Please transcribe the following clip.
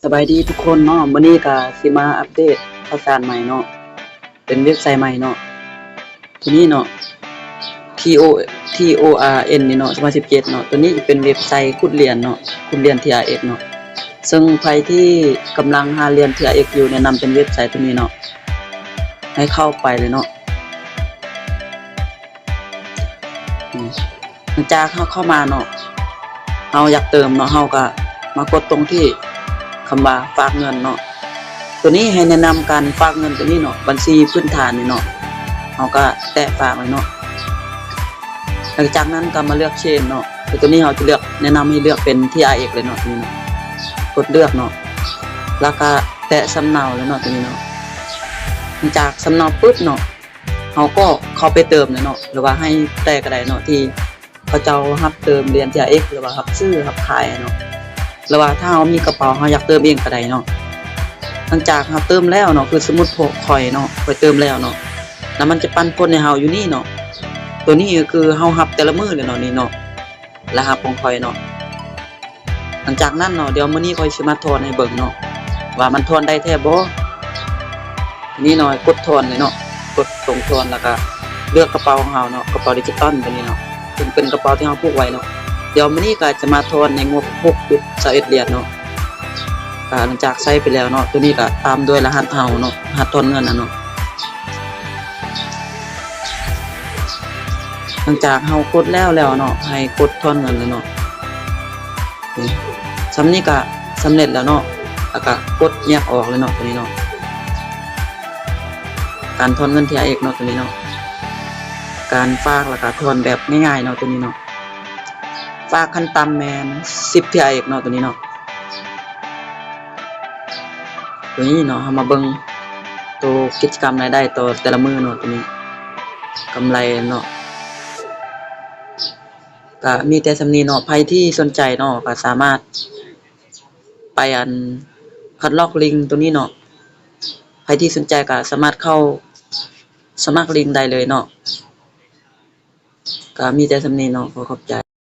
ສະບາຍດີທຸກຄົນເນາະ, ມື້ນີ້ກະຊິມາອັບເດດຂ່າວສານໃໝ່ເນາະ, ເປັນເວັບໄຊໃໝ່ເນາະ. ໂຕນີ້ເນາະ T O T O R N ນີ້ເນາະ ສອງພັນສິບເຈັດເນາະ, ໂຕນີ້ຈະເປັນເວັບໄຊຂຸດຫຼຽນເນາະ, ຂຸດຫຼຽນ T R X ເນາະ. ເຊິ່ງໃຜທີ່ກຳລັງຫາຫຼຽນ T R X ຢູ່ ແນະນຳເປັນເວັບໄຊໂຕນີ້ເນາະ, ໃຫ້ເຂົ້າໄປເລີຍເນາະ. ອືມ ຫຼັງຈາກເຮົາເຂົ້າມາເນາະ, ເຮົາຢາກເຕີມເນາະ, ເຮົາກະມາກົດຕົງທີ່ຄຳວ່າຝາກເງິນເນາະ. ໂຕນີ້ໃຫ້ແນະນຳການຝາກເງິນໂຕນີ້ເນາະ, ບັນຊີພື້ນຖານນີ້ເນາະ, ເຮົາກະແຕະຝາກເລີຍເນາະ. ຫຼັງຈາກນັ້ນກະມາເລືອກເຊນເນາະ, ແຕ່ໂຕນີ້ເຮົາຈະເລືອກ ແນະນຳໃຫ້ເລືອກເປັນ T R X ເລີຍເນາະ, ໂຕນີ້ເນາະ, ກົດເລືອກເນາະ, ແລ້ວກະແຕະສຳເນົາເລີຍເນາະ, ໂຕນີ້ເນາະ. ຫຼັງຈາກສຳເນົາປຶບເນາະ, ເຮົາກໍເຂົ້າໄປເຕີມເລີຍເນາະ ຫຼືວ່າໃຫ້ແຕ່ກະໄດ້ເນາະ ທີ່ເຂົາເຈົ້າຮັບເຕີມຫຼຽນ T R X ຫຼືວ່າຮັບຊື້ຮັບຂາຍເນາະ ຫຼືວ່າຖ້າເຮົາມີກະເປົາ ເຮົາຢາກເຕີມເອງກະໄດ້ເນາະ. ຫຼັງຈາກເຮົາເຕີມແລ້ວເນາະ, ຄືສົມມຸດພວກຂ້ອຍເນາະ, ຂ້ອຍເຕີມແລ້ວເນາະ, ແລ້ວມັນຈະປັນຜົນໃຫ້ເຮົາຢູ່ນີ້ເນາະ. ໂຕນີ້ກະຄືເຮົາຮັບແຕ່ລະມື້ເລີຍເນາະ, ນີ້ເນາະ, ລະຫັບຂອງຂ້ອຍເນາະ. ຫຼັງຈາກນັ້ນເນາະ, ດຽວມື້ນີ້ຂ້ອຍຊິມາຖອນໃຫ້ເບິ່ງເນາະ ວ່າມັນຖອນໄດ້ແທ້ບໍ່. ນີ້ເນາະ, ກົດຖອນເລີຍເນາະ, ກົດຕົງຖອນ ແລ້ວກະເລືອກກະເປົາຂອງເຮົາເນາະ, ກະເປົາດິຈິຕອນໂຕນີ້ເນາະ, ເຊິ່ງເປັນກະເປົາທີ່ເຮົາຜູກໄວ້ເນາະ. ດຽວມື້ນີ້ກະຈະມາຖອນໃນງົບ ຫົກຈຸດຊາວເອັດ ຫຼຽນເນາະ. ກະຫຼັງຈາກໃສ່ໄປແລ້ວເນາະ, ໂຕນີ້ກະຕາມດ້ວຍລະຫັດເຮົາເນາະ, ລະຫັດຖອນເງິນນະເນາະ. ຫຼັງຈາກເຮົາກົດແລ້ວແລ້ວເນາະ, ໃຫ້ກົດຖອນເງິນເລີຍເນາະ. ນີ້ ຊ່ຳນີ້ກະສຳເລັດແລ້ວເນາະ, ແລ້ວກະກົດແຍກອອກເລີຍເນາະ, ໂຕນີ້ເນາະ, ການຖອນເງິນ T R X ເນາະ, ໂຕນີ້ເນາະ, ການຝາກແລ້ວກະຖອນແບບງ່າຍໆເນາະ, ໂຕນີ້ເນາະ. ຝາກຂັ້ນຕ່ຳແມ່ນ ສິບ T R X ເນາະ, ໂຕນີ້ເນາະ. ໂຕນີ້ເນາະ, ເຮົາມາເບິ່ງໂຕກິດຈະກຳລາຍໄດ້ຕໍ່ແຕ່ລະມື້ເນາະ, ໂຕນີ້ກຳໄລເນາະ. ກະມີແຕ່ຊ່ຳນີ້ເນາະ, ໃຜທີ່ສົນໃຈເນາະ ກະສາມາດໄປ ອັນ ຄັດລອກລິງໂຕນີ້ເນາະ, ໃຜທີ່ສົນໃຈກະສາມາດເຂົ້າສະໝັກລິງໄດ້ເລີຍເນາະ. ກະມີແຕ່ຊ່ຳນີ້ເນາະ, ຂໍຂອບໃຈ.